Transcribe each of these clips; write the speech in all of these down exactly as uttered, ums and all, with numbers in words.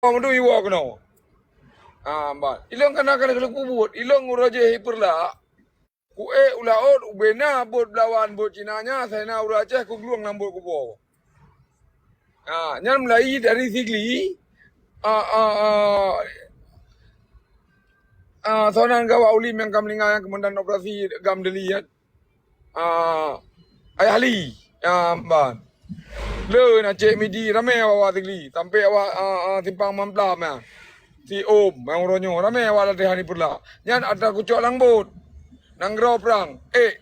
Meudu iwoe keunoe. Ah, ban. Ilôn kana-kana keuneuk peubuet. Ilôn uroe jih i Peureulak. Ku ék u laôt, ubé na bot beulawan bot Cina nyan, asai na ureuëng Aceh kuglueng lam bot kuboh. Ah, nyan meulai dari Sigli. Ah, ah, ah, ah, sonan gawak ulim nyang ka meuninggai nyang keumandan operasi GAM Deli nyan. Ah, Ayah Li, ah, ban. Le na Cek Midi ramé awak-awak Sigli, sampai awak, ah, ah, simpang Mamplam nyan. Si Om, nyang uroe nyoe, ramé awak latihan di Peureulak. Nyan atra kucok lam bot. Nanggroe prang, ék,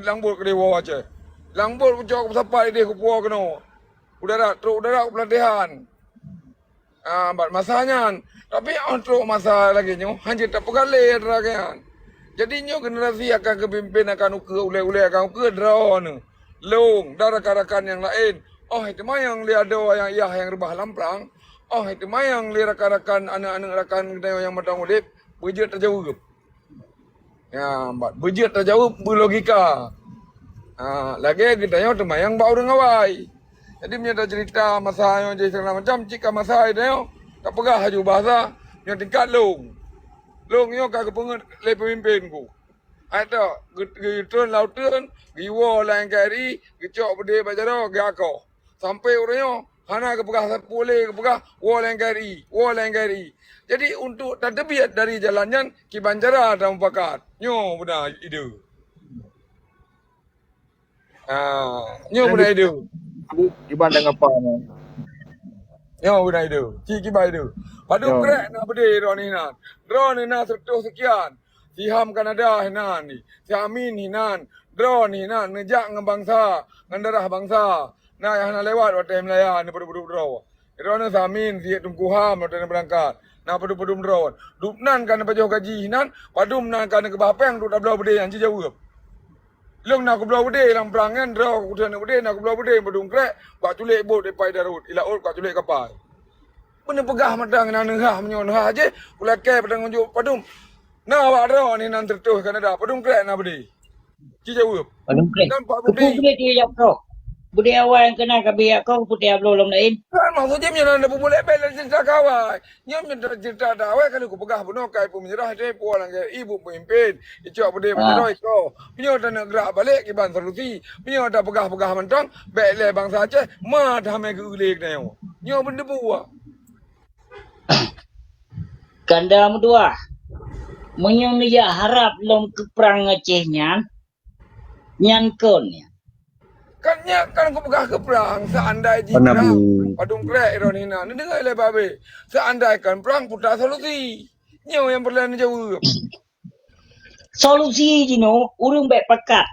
lam bot keudeh woe Aceh. Lam bot kucok kusapat ideh kupuwoe keunoe. U darat, trok u darat kupeulatihan. Ah, bak masa nyan. Tapi óh trok masa lagée nyoe, hana jeuet tapeugah lé atra nyan. Jadi nyoe generasi akan geupimpén akan ukeue, ulée-ulée akan ukeue droeneuh. Lôn dan rakan-rakan nyang laén. Óh teumayang lé adoe nyang yah nyang reubah lam prang. Óh teumayang lé rakan-rakan, aneuëk-aneuëk rakan geutanyoe nyang mantong udeb, beujeuet tajaweueb. Ya, bat beujeuet tajaweueb beulogika. Ha, lagée geutanyoe teumayang bak ureuëng awai. Jadi meunyoe taceurita masa nyoe jadi segala macam, cit ka masa geutanyoe tapeugah laju bahasa nyoe tingkat lôn. Lôn nyoe ka geupeungeut lé peumimpén ku. Hai toh, geu-, geutreun lam uteuen, geuwoe lam N K R I, geucok beudé bak jaroe, geuakoh. Sampai uroe nyoe hana geupeugah sapeue lé, geupeugah woe lam N K R I, woe lam N K R I. Jadi untuk tateubiet dari jalan nyan kiban cara tamupakat. Nyoe beuna ide. Ah, nyoe beuna ide. Iban dan apa nyoe? Nyoe beuna ide. Ci kiban ide. Padum krek na beudé droeneuh nan. Droeneuh na seratus sekian. Si Ham Kanada hinan, si Amin hinan, droeneuh hinan neujak ngon bansa, ngon darah bansa. Na nyang hana lewat watée meulayan padub-padub droe. Droeneuh si Amin, si Teungku Ham watée neubeurangkat. Na padub-padub droe. Dubnan ka neupajoh gaji hinan, padum nan ka neukeubah péng untuk tabloe beudé nyan, ci jaweueb. Lôn na kubloe beudé lam prang nyan, droe kuteunek beudé, na kubloe beudé padum krek, bak culék bot di Pai Darut, i laôt bak culék kapai. Beuneupeugah mantong na neuhah meunyoe neuhah jih, kulakée peutanggong jaweueb padum. Na awak droeneuh nan teutoh Kanada, padum krek na beudé. Ci jaweueb. Padum krek. Dan Pak Budi. Keupeue beudé jijak koh? Beudé awai nyang keunan ka bijak koh, keupeue teuka bloe lom laén? Kan maksud jih meunyoe na bubulék bék lé ceurita keu awai. Nyoe meunyoe ceurita dak awai ka lheueh kupeugah bunoe ka ipeumeunyeurah deh puwoe lam N K R I buet peumimpén. Icok beudé meuteuroi koh. Meunyoe taneuk grak balek kiban solusi. Meunyoe tapeugah-peugah mantong, bék lé bansa Aceh ma tahamé geu-eu lé geutanyoe. Nyoe beuneubuwa. Kanda meudua, meunyoe neujak harab lom keu prang Aceh nyan, nyan kon nyan. Kan nyan kan kupeugah keu prang, seandai jih prang, padum krek droeneuh hinan. Neudeungoe lé babeh, seandai kon prang, peue solusi? Nyoe nyang peureulée neujaweueb. Solusi jinoe, ureuëng bék pakat.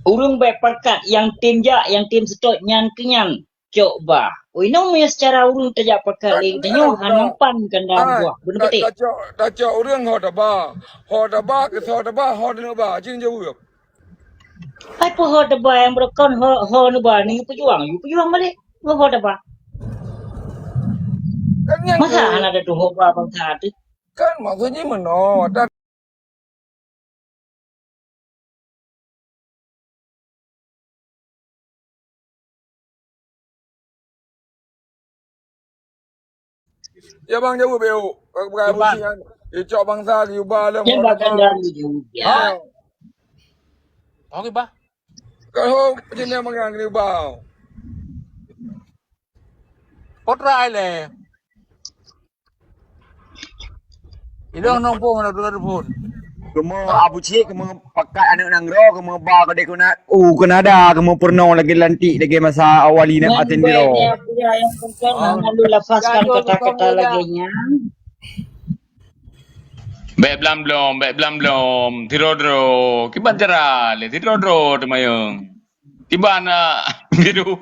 Ureuëng bék pakat, nyang tem jak, nyang tem seutôt nyan keu nyan. Cok ba. Oi, nyoe meunyoe seucara ureuëng tajak pakat lé geutanyoe, hana pan kanda buah. Beuna beutôi. Tacok, tacok ureuëng ho taba. Ho taba, keu ho taba, ho teuneuk ba. Ci neujaweueb. Hai peue ho taba nyang beurokon ho, ho neuba, neuyue peujuang, yue peujuang balek. Ho, ho taba. Kan nyan masa hana ada tuho ba bansa teuh? Kan maksud jih meunoe. Ya bang jaweueb eu. Bukan bukan nyan. Icok bansa geuba lom. Ya bang kanda jaweueb. Ya. Oke bah. Kalau jeunah mangang geuba. Potrai lé. Idong nong pong na dua phon. Kamoe Abu Cik, kamoe pakat aneuk nanggroe, kamoe ba keudeh keu na-, u Kanada, kamoe peurunoe lagée lantik, lagée masa awali na aten biro. Lalu lepaskan kata-kata lagée nyan. Bék blam blom, bék blam blom. Sidroe-droe. Kiban cara lé sidroe-droe teumayong. Kiban na biru.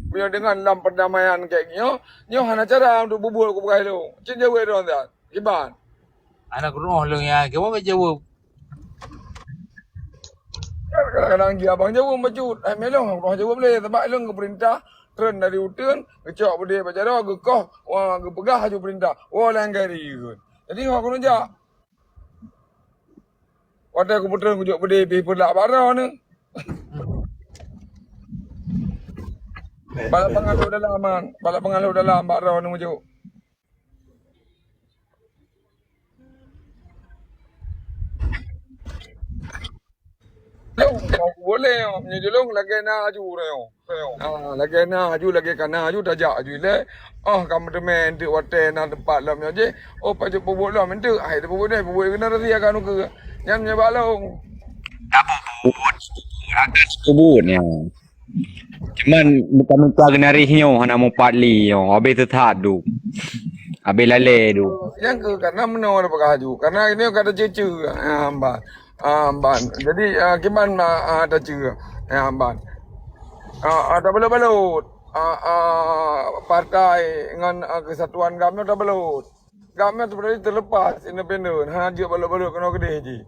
Meunyoe deungon lam peurdamaian keu nyoe, nyoe hana cara untuk bubuet kupeugah lôn. Cit jaweueb droe nyan. Kiban. Aneuk rumoh lôn nyan, kiban bék jaweueb. Kadang-kadang jih abang jaweueb bacut. Hai melong aku jaweueb lé, sabab lôn geupeurintah treun dari uteuen, geucok beudé bak jaroe, geukoh, wa, geupeugah laju peurintah. Woe lam gari kheun. Jadi, wa keuneuk jak. Watée kupeutreun kujok beudé pih peulak bak droeneuh. Balak peungalu dalam, man. Balak peungalu dalam, bak droeneuh meujok. Boleh, nyoe julong lagèe na aju, reo. Ah, lagèe na aju, lagèe ka na aju, tajak aju ilèe. Oh, ka meuteumèe teuk watèe na teumpat lom nyoe jih. Oh, pajoh peubuet lom enteuk. Hai, peubuet deh, peubuet keunan rasi akan ukeue. Nyan meunyoe bak lôn. Tabubuet. Akan peubuet nyan. Cuman bukan muka geunarih nyoe, hana mupat li nyoe. Habéh teuthat du. Habéh lalé du. Nyang keu karena meunoe dah peugah aju. Karena ini kata cucu. Ah, ban. Ah, ban. Jadi, ah, kiban, ah, ah, tacu. Ah, ban. Ah, ah, tabalot-balot. Ah, ah, partai ngon, ah, kesatuan GAM nyoe tabalot. GAM nyoe sebenarnya terlepas independen, hana jeuet balot-balot keunoe keudeh jih.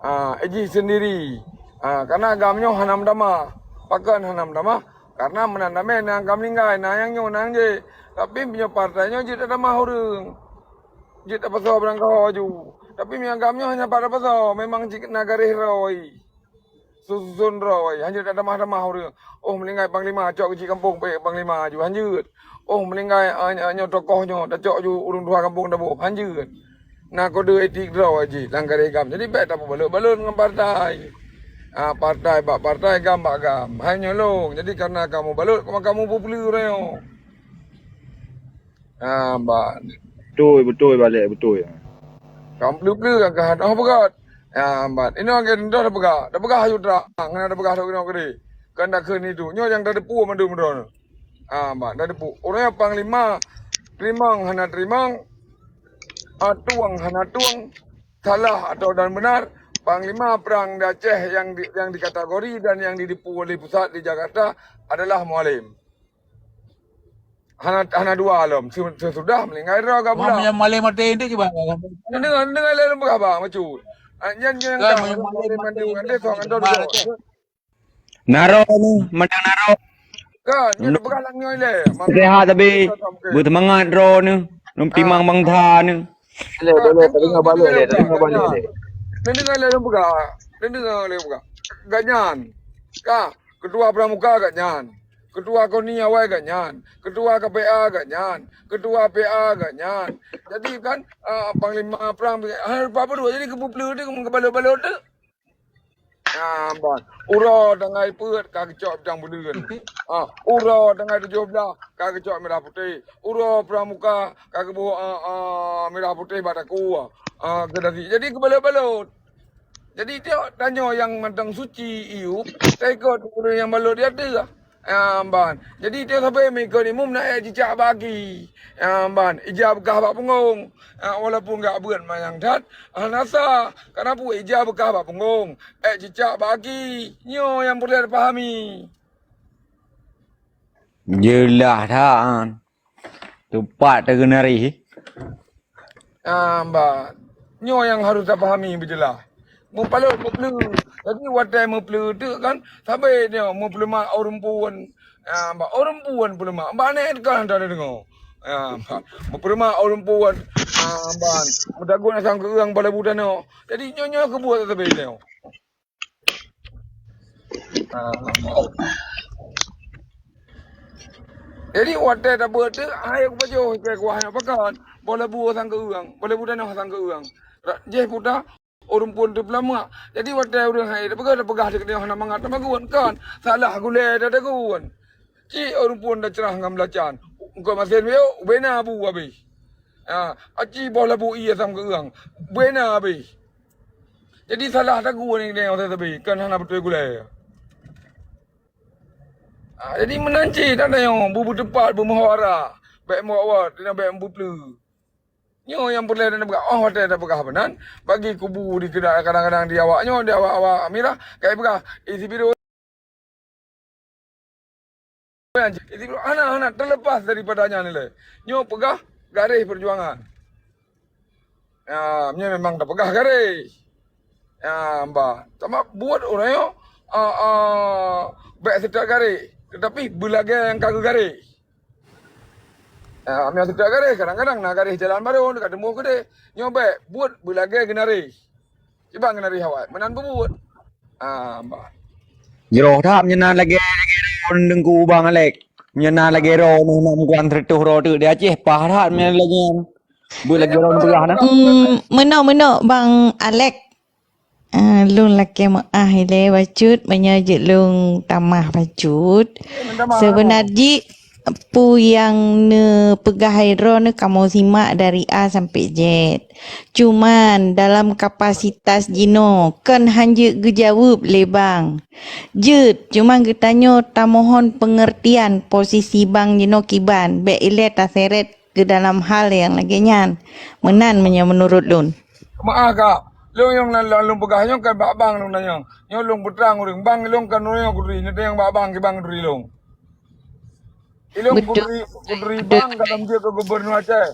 Ah, jih sendiri. Ah, karena GAM nyoe hana meutamah. Pakon hana meutamah? Karena meunan damé na GAM linggai, na nyang nyoe, na nyang jih. Tapi meunyoe partai nyoe jeuet tatamah ureueng. Jeuet tapasoe barang kaho aju. Tapi meunyoe GAM nyoe hana pat tapasoe, memang jih na garéh roi. Susun droe, hanjeuet tatamah-tamah ureueng. Oh, meuninggai panglima, cok keuchik gampông peuék panglima aju, hanjeuet. Oh, meuninggai, ah, nyoe, nyoe tokoh nyoe, tacok aju ureueng tuha gampông taboh, hanjeuet. Na kode etik droe jih lam garéh GAM. Jadi, bèk tapeubalot-balot ngon partai. Ah, partai bak partai, GAM bak GAM. Hai nyoe lôn. Jadi, karena kamoe balot, maka kamoe peupleue uroe nyoe. Ah, ban. Beutôi, beutôi, Balek, beutôi. Ka peuleuh-peuleuh ka hana peugah. Ah, ban. Inoe lagèe nyoe tapeugah. Tapeugah aju trang, hana tapeugah lagèe nyoe keudeh. Kan takheun itu. Nyoe nyang tateupeue mandum droeneuh. Ah, ban. Tateupeue. Ureueng nyang panglima teurimong hana teurimong, ah, tueng hana tueng, salah atau dan benar, panglima perang di Aceh yang di, yang dikategori dan yang didukung oleh pusat di Jakarta adalah Mualem. Hana, hana dua lom. Se-, sesudah meuninggai droe ka Wah, pulang. Meunyo malèe maté tu cuba. Deungoe, deungoe lé lôn peugah, Bang, bacut. Ah, nyan, nyan Kan, ka, meunyo malèe malèe maté maté tu, maté tu, cuba. Naro ni, mantang naro. Kan, nyan Nu- peugah lang nyoe lé. Sehat tapi, beuseumangat droeneuh. Lôn timang bangsa neuh. Lé, lé, lé, tadeungoe balik lé, tadeungoe balik lé. Neudeungoe lé lôn peugah. Neudeungoe lé peugah. Gobnyan. Ka, ketua pramuka gobnyan. Ketua koni awai gobnyan. Ketua K P A gobnyan. Ketua P A gobnyan. Jadi kan, ah, panglima prang, ah, apa dua. Jadi keupeue peuleueh tu, keubalot-balot tu. Ah, ban. Uroe tanggai peuet ka geucok bintang buleuen. Ah, uroe tanggai tujoh blaih ka geucok mirah putéh. Uroe pramuka ka geuboh, ah, ah, mirah putéh bak takue. Ah, keudasi. Jadi keubalot-balot. Jadi tiok tanyoe nyang mantong suci iyup, taikot ureueng nyang balot di ateueh. Ah, ban. Jadi tiok sabe meuikot imum na ék cicak bak aki. Ah, ban. Ija beukah bak punggong. Ah, walaupun gak beuet manyang that, hana sah. Karena peue ija beukah bak punggong, ék cicak bak aki. Nyoe nyang peureulèe tapahami. Jeulaih that. Teumpat teugeunari. Ah, ban. Nyoe nyang harôh tapahami beujeulaih. Meupalot meupleue. Jadi watèe meupleue teuk kan, sabe nyoe meupeuleumah ureueng phôn. Ah, ban. Ureueng phôn peuleumah. Ban nyan kan hana tadeungoe. Ah, ban. Meupeuleumah ureueng phôn. Ah, ban. Meutagun asam keueung bak labu tanoh. Jadi nyoe-nyoe keubuet sabe nyoe. Ah. Jadi watèe tabeuet tu, hai kupajoh ikai kuah nyoe pakon. Boh labu sang keueung, boh labu tanoh sang keueung. Ra-, jih puta ureueng phôn teupeulamak. Jadi watèe ureueng hai tapeugah, tapeugah dikeue hana mangat tamagun kan. Salah gulèe tatagun. Cit ureueng phôn taceurah ngon beulacan. Engkau masén beu, ubena bu habéh. Ah, aci boh labu ie sang keueung. Ubena habéh. Jadi salah tagun ni keuneuk sabe-sabe, kan hana beutôi gulèe. Ah, jadi meunan cit tanyoe bu-, beuteupat beumuhawara, bèk meuwat-wat, dan bèk beupleue. Nyoe nyang peureulèe tapeugah, oh watèe tapeugah meunan, bagi kubu di keuda-, kadang-kadang di awak nyoe, di awak-awak mirah, kai peugah, isi biru. Hana, hana terlepas daripada nyan ilèe. Nyoe peugah garéh peujuangan. Ya, nyoe memang tapeugah garéh. Ya, bah. Sama buet ureueng nyoe, ah, ah, bèk seutôt garéh, tetapi beulagèe nyang ka geugaréh. Ya, meunyoe seutôt garéh, kadang-kadang na garéh jalan barô, ka teumbôh keudeh. Nyoe bèk, buet beulagèe geunaréh. Kiban ngon Ari Hawai, meunan peubuet. Ah, bah. Jroh that meunan lagèe, lagèe Teungku Bang Alek. Nyoe na lagèe droeneuh nak meukuan sireutôh droe teuk di Aceh, paih that meunyoe lagèe nyan. Beuet lagèe droeneuh peugah na. Hmm, meunoe-meunoe Bang Alex. Ah, lôn lakèe meu'ah ilèe bacut, meunyoe jeuet lôn tamah bacut. Seubeuna jih, peue nyang neupeugah droeneuh kamoe simak dari A sampai Z. Cuman dalam kapasitas jinoe kon han jeuet geujaweueb lé Bang. Jeuet, cuman geutanyoe tamohon peungeurtian posisi Bang jinoe kiban, bèk ilèe taseret keu dalam hal nyang lagèe nyan. Meunan meunyoe meunurot lôn. Meu'ah kak, lôn nyang lôn peugah nyoe kon bak Bang lôn nanya. Nyoe lôn peutrang ureueng. Bang, lôn kon ureueng nyang kuturi, nyoe nyang bak Bang, kiban kuturi lôn. Ilôn kuturi, kuturi Bang dalam jeuet keu gubernur Aceh.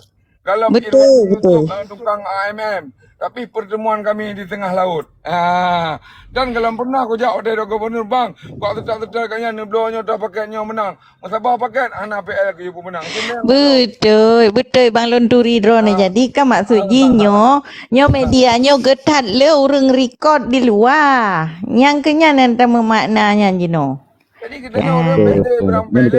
Dalam betul, betul. Tukang A M M. Tapi pertemuan kami di tengah laut. Ah, dan dalam pernah kujak watèe gubernur, "Bang, bak teutab-teutab kat nyan neubloe nyoe dah pakèt nyoe meunan." Meusabah pakèt, hana P L keu pemenang. Beutôi, beutôi Bang lôn turi droeneuh. Jadi kan maksud jih nyoe, nyoe media nyoe geuthat lé ureueng record di luwa. Nyang keu nyan nyang tameumakna nyan jinoe. Jadi kita nyoe ureueng bèk lé, ureueng bèk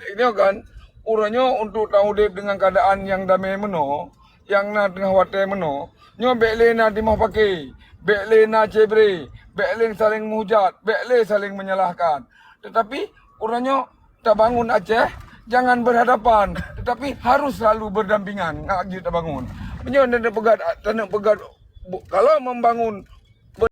lé, nyoe kan, ureueng nyoe untuk taudép dengan keadaan nyang damé meunoe, nyang na teungoh watèe meunoe, nyoe bèk lé na timoh paké, bèk lé na cebre, bèk lé saling meuhujat, bèk lé saling menyalahkan. Tetapi ureueng nyoe tabangun Aceh jangan berhadapan, tetapi harus selalu berdampingan ngat jeuet tabangun. Meunyoe taneuk peugah, taneuk peugah, kalau membangun